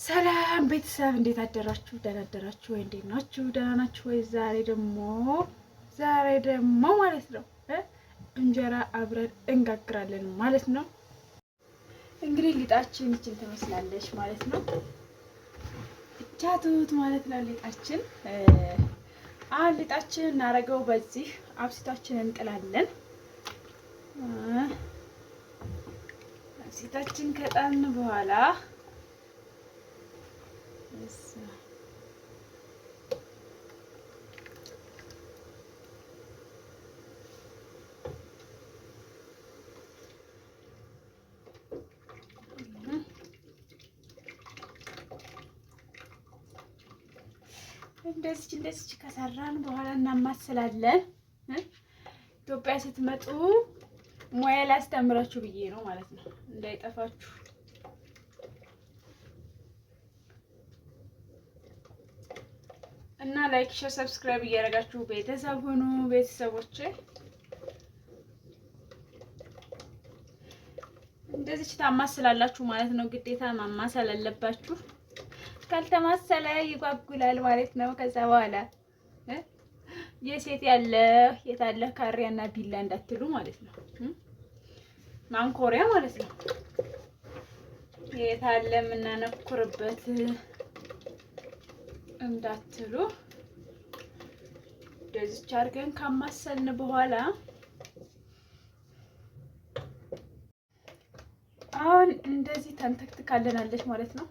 ሰላም ቤተሰብ እንዴት አደራችሁ? ደህና አደራችሁ ወይ? እንዴት ናችሁ? ደህና ናችሁ ወይ? ዛሬ ደግሞ ማለት ነው እንጀራ አብረን እንጋግራለን ማለት ነው። እንግዲህ ሊጣችን ይችን ትመስላለች ማለት ነው። እቻቱት ማለት ነው ሊጣችን። አሁን ሊጣችን እናደርገው በዚህ አብሲታችን እንጥላለን። አብሲታችን ከጣልን በኋላ እንደዚች እንደዚች ከሰራን በኋላ እናማስላለን። ኢትዮጵያ ስትመጡ ሙያ ላስተምራችሁ ብዬ ነው ማለት ነው፣ እንዳይጠፋችሁ። እና like፣ share፣ subscribe እያደረጋችሁ ቤተሰብ ሁኑ ቤተሰቦቼ። እንደዚች ታማስላላችሁ ማለት ነው። ግዴታ ማማሰል አለባችሁ። ካልተማሰለ ይጓጉላል ማለት ነው። ከዛ በኋላ የሴት ያለ የታለ ካሪያና ቢላ እንዳትሉ ማለት ነው። ማንኮሪያ ማለት ነው። የታለ የምናነኩርበት እንዳትሉ። እንደዚች አድርገን ካማሰልን በኋላ አሁን እንደዚህ ተንተክትካለናለች ማለት ነው።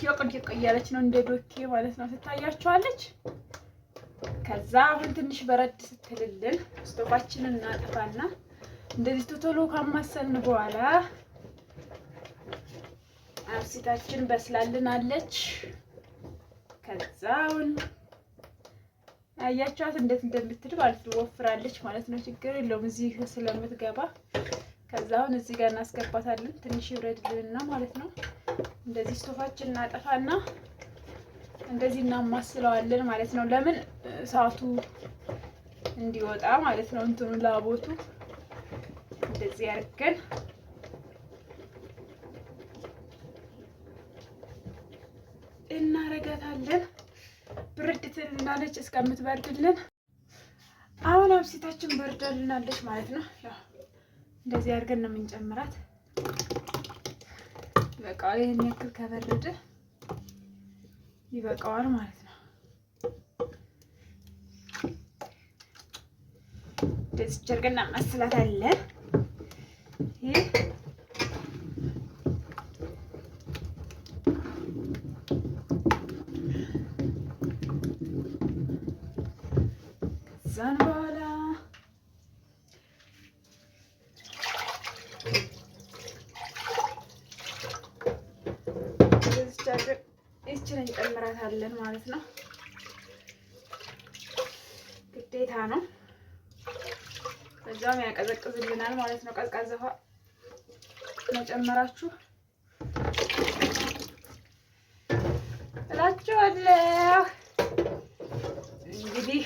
ዲቅ ዲቅ እያለች ነው እንደ ዶኬ ማለት ነው። ትታያችኋለች። ከዛ አሁን ትንሽ በረድ ስትልልን ስቶቫችንን እናጠፋና እንደዚህ ቶሎ ካማሰልን በኋላ አብሲታችን በስላልናለች። ከዛ አሁን አያችኋት እንዴት እንደምትል ማለት ነው። ወፍራለች ማለት ነው። ችግር የለውም እዚህ ስለምትገባ። ከዛ አሁን እዚህ ጋር እናስገባታለን። ትንሽ ይብረድልንና ማለት ነው። እንደዚህ ስቶፋችን እናጠፋና እንደዚህ እናማስለዋለን ማለት ነው። ለምን እሳቱ እንዲወጣ ማለት ነው። እንትኑ ላቦቱ እንደዚህ አድርገን እናረጋታለን። ብርድ ትልናለች እስከምትበርድልን። አሁን አብሲታችን በርዳልናለች ማለት ነው። ያው እንደዚህ አድርገን ነው የምንጨምራት። በቃ ይህን ያክል ከበረደ ይበቃዋል ማለት ነው። እንደዚህ አድርገን እናማስላታለን። ይህ ከዛን በኋላ ይችን እንጨምራታለን ማለት ነው። ግዴታ ነው። በዛውም ያቀዘቅዝልናል ማለት ነው። ቀዝቃዛ ውሃ መጨመራችሁ እላችኋለሁ። እንግዲህ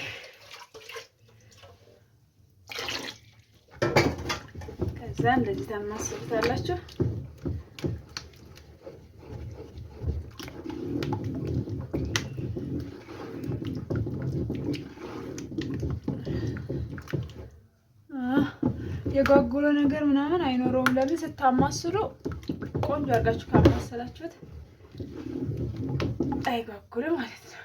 ከዛ እንደዚህ ታማስሉታላችሁ። የጓጉሎ ነገር ምናምን አይኖረውም። ለምን ስታማስሉ ቆንጆ አድርጋችሁ ካማሰላችሁት አይጓጉልም ማለት ነው።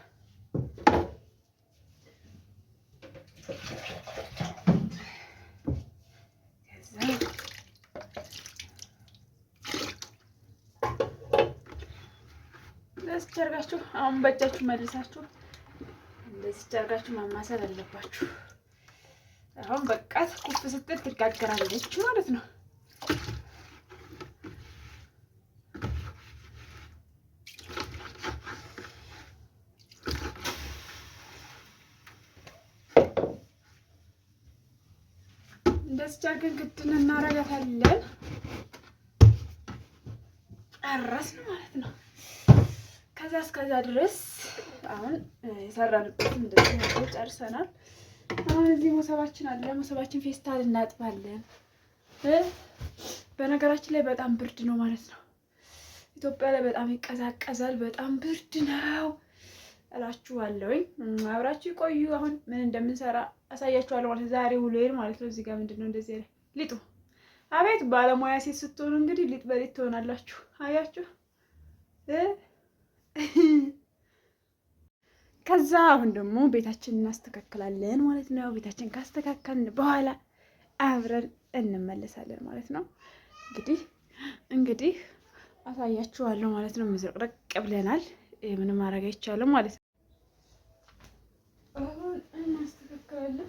እንደዚህ አድርጋችሁ አሁን በእጃችሁ መልሳችሁ እንደዚህ አድርጋችሁ ማማሰል አለባችሁ። አሁን በቃ ኩፍ ስትል ትጋገራለች ማለት ነው። እንደዚህ አድርገን ግድን እናረጋታለን። ጨረስን ማለት ነው። ከዛ እስከዛ ድረስ አሁን የሰራንበት እንደዚህ ጨርሰናል። አሁን እዚህ ሞሰባችን አለ። ሞሰባችን ፌስታል እናጥባለን። በነገራችን ላይ በጣም ብርድ ነው ማለት ነው። ኢትዮጵያ ላይ በጣም ይቀዛቀዛል፣ በጣም ብርድ ነው እላችኋለሁኝ። አብራችሁ ይቆዩ። አሁን ምን እንደምንሰራ አሳያችኋለሁ ማለት ዛሬ ውሎዬን ማለት ነው። እዚህ ጋር ምንድን ነው እንደዚህ ሊጡ። አቤት ባለሙያ ሴት ስትሆኑ እንግዲህ ሊጥ በሊጥ ትሆናላችሁ። አያችሁ። ከዛ አሁን ደግሞ ቤታችን እናስተካክላለን ማለት ነው። ቤታችን ካስተካከልን በኋላ አብረን እንመለሳለን ማለት ነው። እንግዲህ አሳያችኋለሁ ማለት ነው። ምዝርቅርቅ ብለናል። ምንም ማድረግ አይቻልም ማለት ነው። አሁን እናስተካክላለን።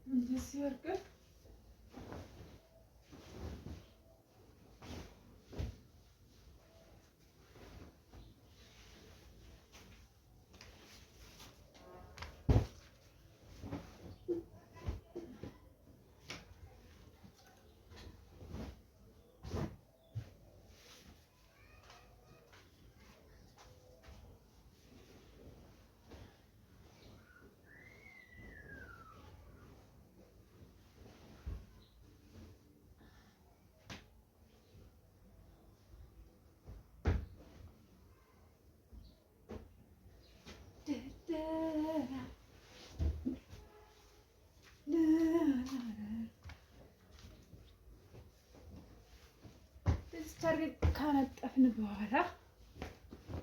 እንደዚህ አድርገን አድርገን ካነጠፍን በኋላ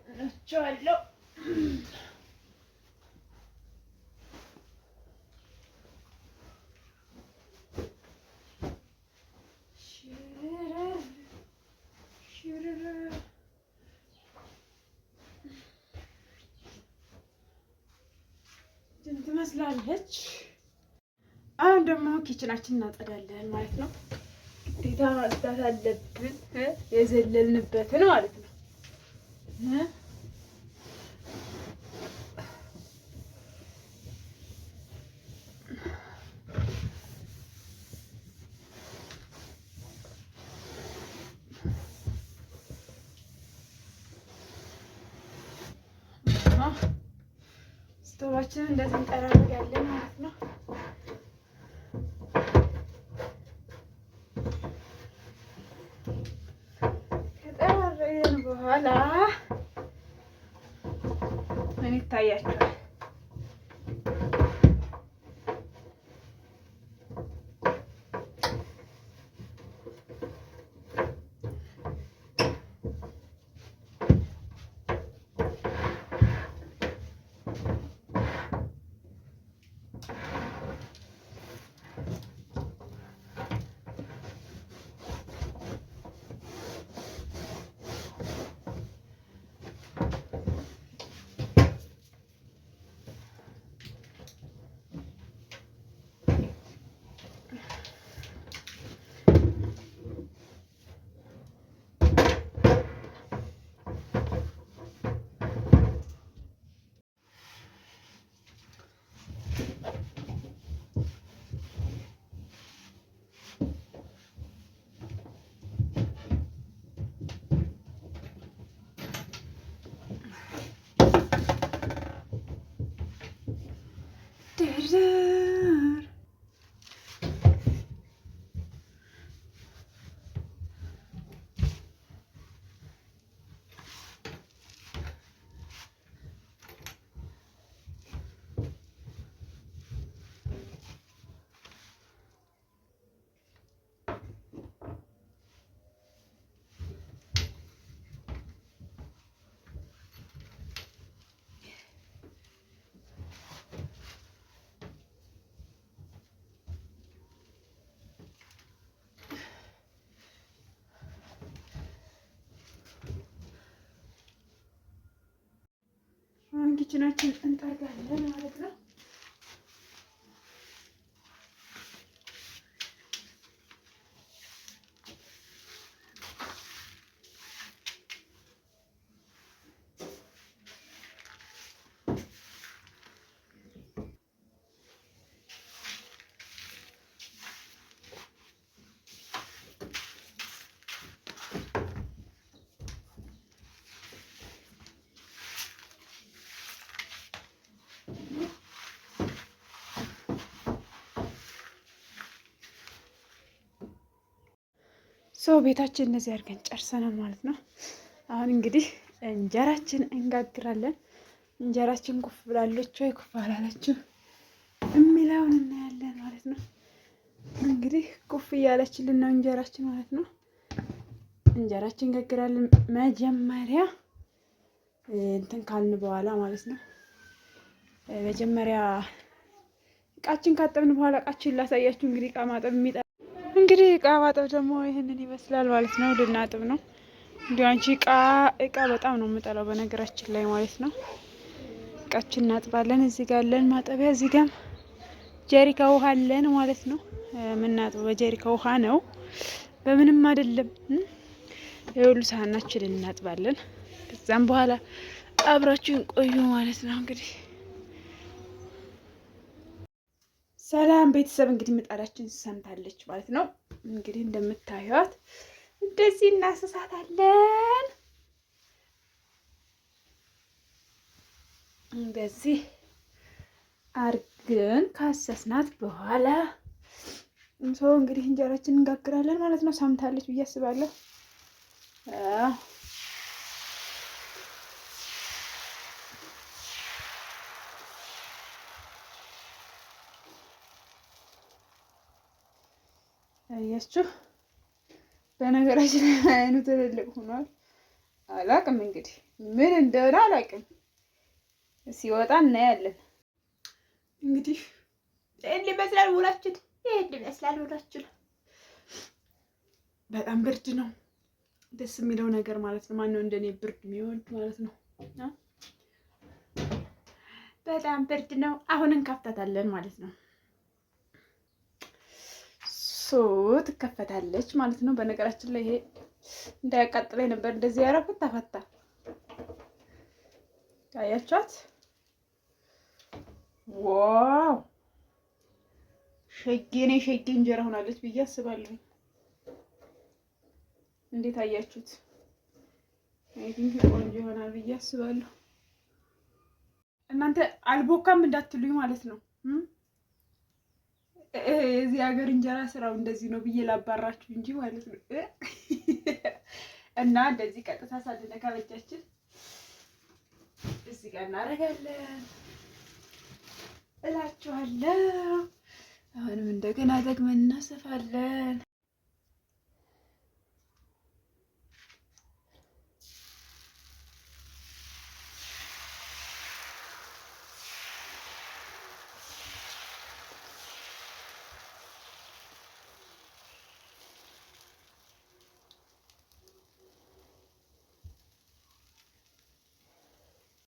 እላቸዋለሁ። ትመስላለች። አሁን ደግሞ kitchen ኣችን እናጸዳለን ማለት ነው። ግዴታ ማጽዳት አለብን፣ የዘለልንበትን ማለት ነው። ስቶቫችንን እንደዚህ እንጠራርጋለን ማለት ነው። ከጠራረግን በኋላ ምን ይታያችኋል? ድርድር አሁን kitchen ኣችን እንጠርጋለን ማለት ነው። So ቤታችን እነዚህ አድርገን ጨርሰናል ማለት ነው። አሁን እንግዲህ እንጀራችን እንጋግራለን። እንጀራችን ኩፍ ብላለች ወይ ኩፍ አላለችም የሚለውን እናያለን ማለት ነው። እንግዲህ ኩፍ እያለችልን ነው እንጀራችን ማለት ነው። እንጀራችን እንጋግራለን መጀመሪያ እንትን ካልን በኋላ ማለት ነው። መጀመሪያ እቃችን ካጠብን በኋላ እቃችን ላሳያችሁ። እንግዲህ እቃ ማጠብ የሚጠ እንግዲህ እቃ ማጠብ ደግሞ ይህንን ይመስላል ማለት ነው። ልናጥብ ነው። እንዲሁ አንቺ እቃ እቃ በጣም ነው የምጠላው በነገራችን ላይ ማለት ነው። እቃችን እናጥባለን። እዚህ ጋር አለን ማጠቢያ፣ እዚህ ጋር ጀሪካ ውሃ አለን ማለት ነው። የምናጥበው በጀሪካ ውሃ ነው፣ በምንም አይደለም። የሁሉ ሳህናችንን እናጥባለን። ከዛም በኋላ አብራችሁን ቆዩ ማለት ነው። እንግዲህ ሰላም ቤተሰብ፣ እንግዲህ ምጣዳችን ሰምታለች ማለት ነው። እንግዲህ እንደምታዩት እንደዚህ እናስሳታለን። እንደዚህ አርግን ካሰስናት በኋላ ሰው እንግዲህ እንጀራችን እንጋግራለን ማለት ነው። ሰምታለች ብዬ አስባለሁ። አያችሁ፣ በነገራችን ላይ አይኑ ትልልቅ ሆኗል። አላቅም እንግዲህ ምን እንደሆነ አላቅም። ሲወጣ እናያለን። እንግዲህ ይህን ይመስላል ውላችን፣ ይህን ይመስላል ውላችን። በጣም ብርድ ነው። ደስ የሚለው ነገር ማለት ነው። ማነው እንደኔ ብርድ የሚወድ ማለት ነው? በጣም ብርድ ነው። አሁን እንከፍታታለን ማለት ነው። So ትከፈታለች ማለት ነው። በነገራችን ላይ ይሄ እንዳያቃጥለኝ ነበር እንደዚህ ያደረኩት። ተፈታ። ታያችኋት? Wow ሸጌ ነው ሸጌ እንጀራ ሆናለች ብዬ አስባለሁ። እንዴት አያችሁት? I think ቆንጆ ይሆናል ብዬ አስባለሁ። እናንተ አልቦካም እንዳትሉኝ ማለት ነው። የዚህ ሀገር እንጀራ ስራው እንደዚህ ነው ብዬ ላባራችሁ እንጂ ማለት ነው። እና እንደዚህ ቀጥታ ሳንነካ በእጃችን እዚህ ጋር እናደርጋለን እላችኋለሁ። አሁንም እንደገና ደግመን እናሰፋለን።